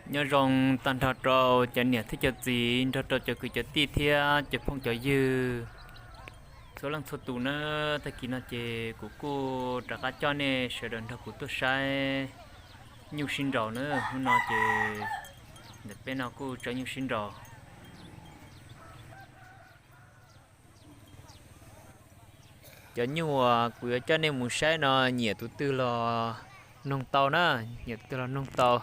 Nyob zoo tag nrho rau cov niam thiab cov txiv, nrog rau cov kwv cov tij thiab cov phooj cov ywg txhua leej txhua tus na. Tag kis no ces kuv kuj rov qab coj nej sawv daws nrog kuv tuaj saib nyuj sib nraus na. Hnub no ces ntawm peb no kuj tso nyuj sib nraus. Cov nyuj uas kuv yuav coj nej mus saib no nyiam tus twg los noog tau na, nyiam tus twg los noog tau.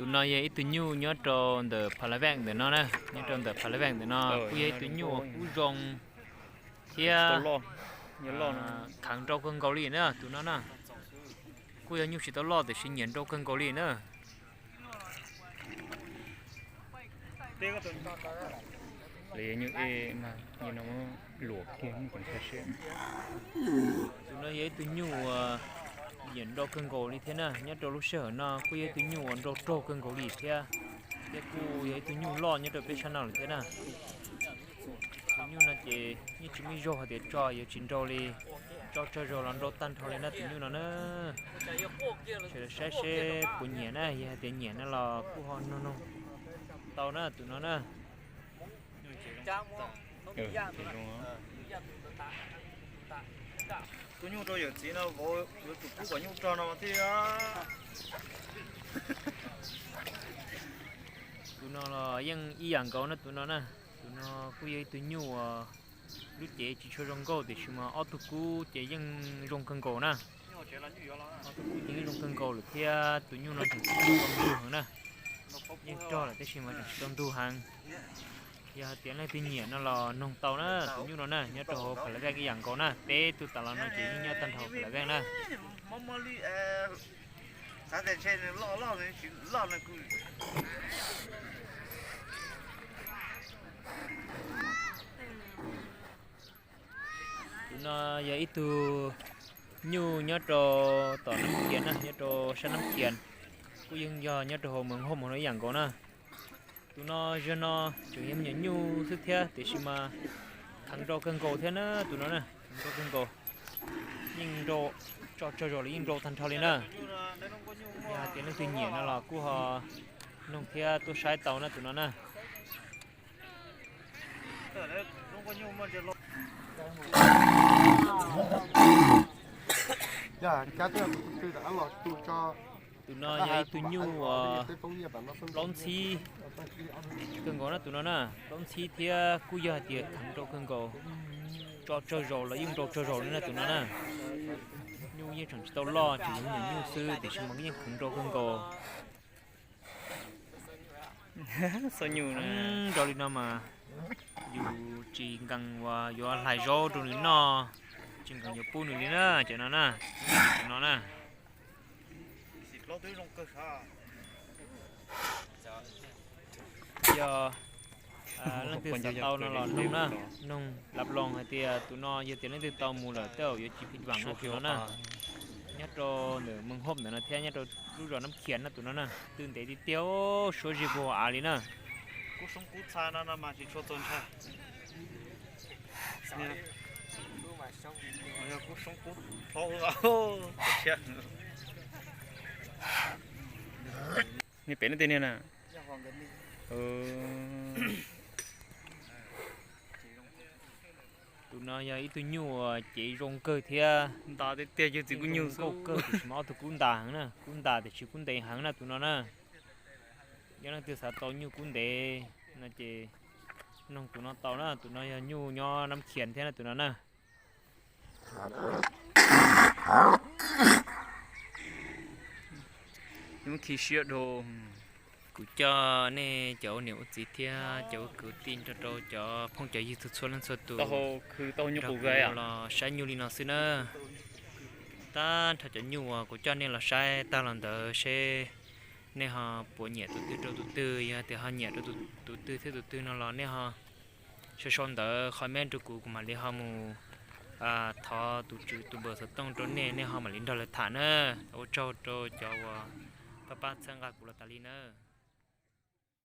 Tus no yog ib tug nyuj nyob rau ntawm Pha La Veej ntawm no na, nyob rau ntawm Pha La Veej ntawm no kuj yog ib tug nyuj uas kub zoo thiab kheev nrau kawg nkaus li na tus no na. Kuj yog nyuj tsis tau loj tiam sis nyiam nrau kawg nkaus li na. Tus no yog ib tug nyuj uas nyiam nrau kawg nkaus li thiab na, nyob rau lub sij hawm no kuj yog ib tug nyuj uas nrau raug kawg nkaus li thiab, thiab kuj yog ib tug nyuj loj nyob rau peb sab no lawm thiab na. Tus nyuj no ces yeej tsis muaj ib zaug hais tias tso yuav tsis nrau li, tso tsawg zaus los nrau tag nrho li na tus nyuj no na. Sawv daws saib seb puas nyiam na, yog hais tias nyiam no los kuj ho noog noog tau na tus no na. Tus nyuj rau yawm txiv no vauv yuav tsum pub kom nyuj rog no thiab. Tus no los yeej ib yam nkaus na tus no na. Tus no kuj yog ib tug nyuj uas lub cev tsis tshua zoo nkauj tiam sis mas ob tug kub ces yeej zoo kawg nkaus na. Ob tug kub ces yeej zoo kawg nkaus lawm thiab tus nyuj no tseem tsis tau ntug heev na. Yeej rog lawm tab sis mas tseem tsis tau ntug heev. Yog hais tias leej twg nyiam no los noog tau na tus nyuj no na, nyob rau hauv Pha La Veej ib yam nkaus na, peb tug tas los no ces yeej nyob tag nrho Pha La Veej na. Tus no yog ib tug nyuj nyob rau tom Nab Khias na, nyob rau sab Nab Khias, kuj yeej yog nyob rau hauv Moos Hauj no ib yam nkaus na. Tus no zaum no tseem yog me nyuam nyuj xwb thiab tiam sis mas kheev nrau kawg nkaus thiab na tus no na, kheev nrau kawg nkaus, yeej nrau tso tsawg zaus los yeej nrau tag nrho li na. Yog hais tias leej twg nyiam no los kuj ho noog thiab tuaj saib tau na tus no na. Tus no yog ib tug nyuj uas plaub ntxhib kawg nkaus na tus no na, plaub ntxhib thiab kuj yog hais tias kheev nrau kawg nkaus, tso tsawg zaus los yeej nrau tsawg zaus li na tus no na. Nyuj yeej tseem tsis tau loj, tseem yog me nyuam nyuj xwb tiam sis mas yeej kheev nrau kawg nkaus. Xab nyuj nrau li no mas yus tsis nkees uas yuav hlais zaub rau nws noj, tsis nkees yuav pub nws li na cov no na, cov no na. Yog leej twg xav tau no los noog na, noog lab loos hais tias tus no yog tias leej twg tau mus lawm tej zaum yuav tsis phim vam na tus no na. Nyob rau ntawm Moos Hauj ntawm no thiab nyob rau lub zos Nab Khias na tus no na, twb ntev tiag tiag, suab zig puag av li na. Nej pem no tej niag na. Tus no yog ib tug nyuj uas cev zoo kawg thiab, ntas tiag tiag, yog txiv kub nyuj xwb, kawg tiam sis mas ob tug kub ntas heev na, kub ntas tiam sis kub ntev heev na tus no na. Yog leej twg xav tau nyuj kub ntev no ces noog tus no tau na, tus no yog nyuj nyob Nab Khias thiab na tus no na. Kuv coj nej cov ua niam ua txiv thiab cov ua kwv tij nrog rau cov phooj cov ywg txhua txhua leej txhua tus nrog kuv los saib nyuj li no xwb na. Tag nrho cov nyuj uas kuv coj nej los saib tag los ntawd seb nej ho puas nyiam tus twg rau tus twg, yog tias ho nyiam rau tus twg thiab tus twg no los nej ho sau sau ntawv comment rau kuv, kuv mam li ho mus thov tus tswv tus npawb xov tooj rau nej, nej ho mam li nrog lawv tham na. Ua tsaug rau cov uas pab pab txhawb nqa kuv los tas li na.